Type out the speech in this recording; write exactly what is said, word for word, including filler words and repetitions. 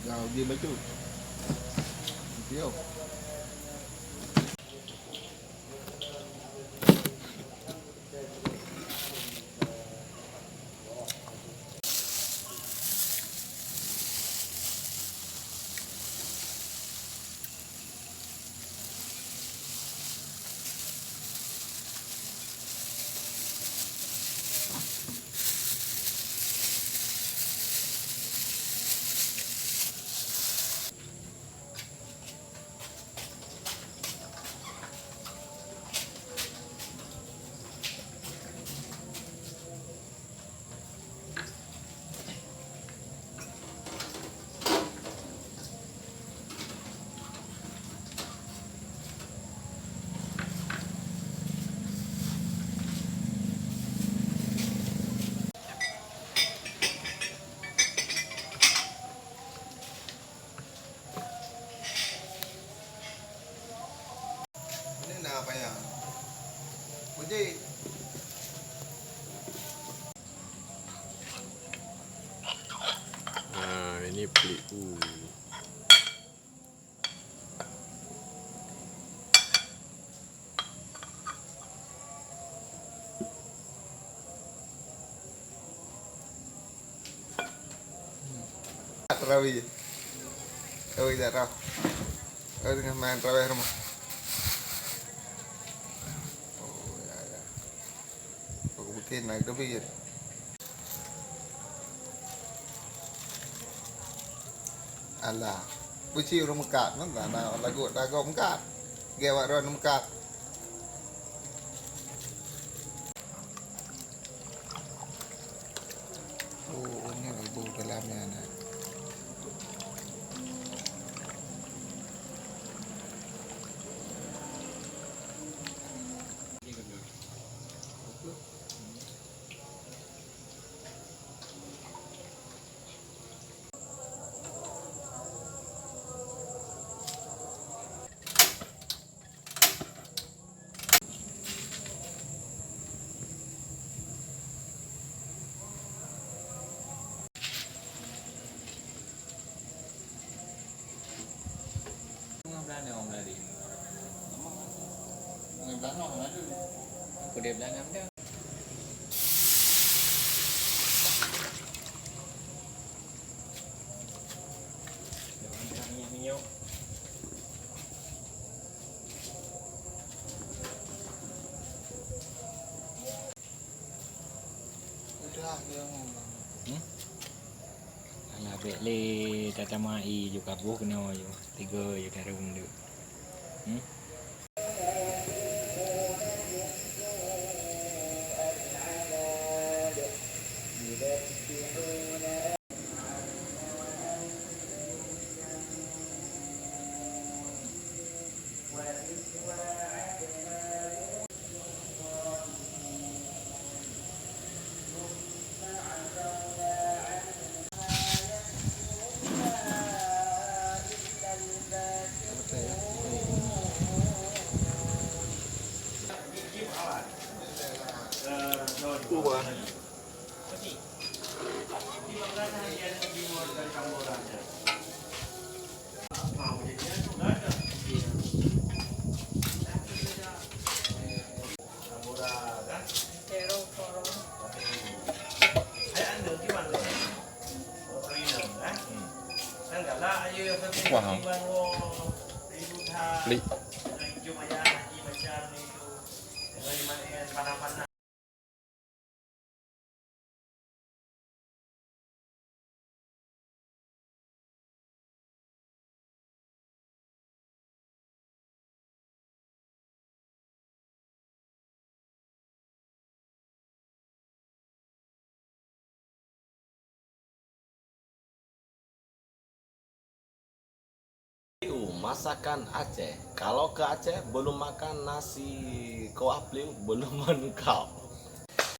Nah, uji bacut. Tio. Ini na payah. Puji. Nah, ini pelik tu. Tarawih. Tarawih tak tahu. Tarawih tengah main tarawih rumah. Oh, ya, ya. Bukan nak kebir. Alah. Puji ureueng meukat, mana na lagu, lagu meukat. Gaya wak droen meukat. Oh, ini ibu dalamnya na. Hmm? Alah, bèk lé tatamah ie ju kaboh keunoe ju. Tiga ju tareung deuek. Hmm? Wah. Pelik. Masakan Aceh. Kalau ke Aceh, belum makan nasi kuah peliu, belum lengkap.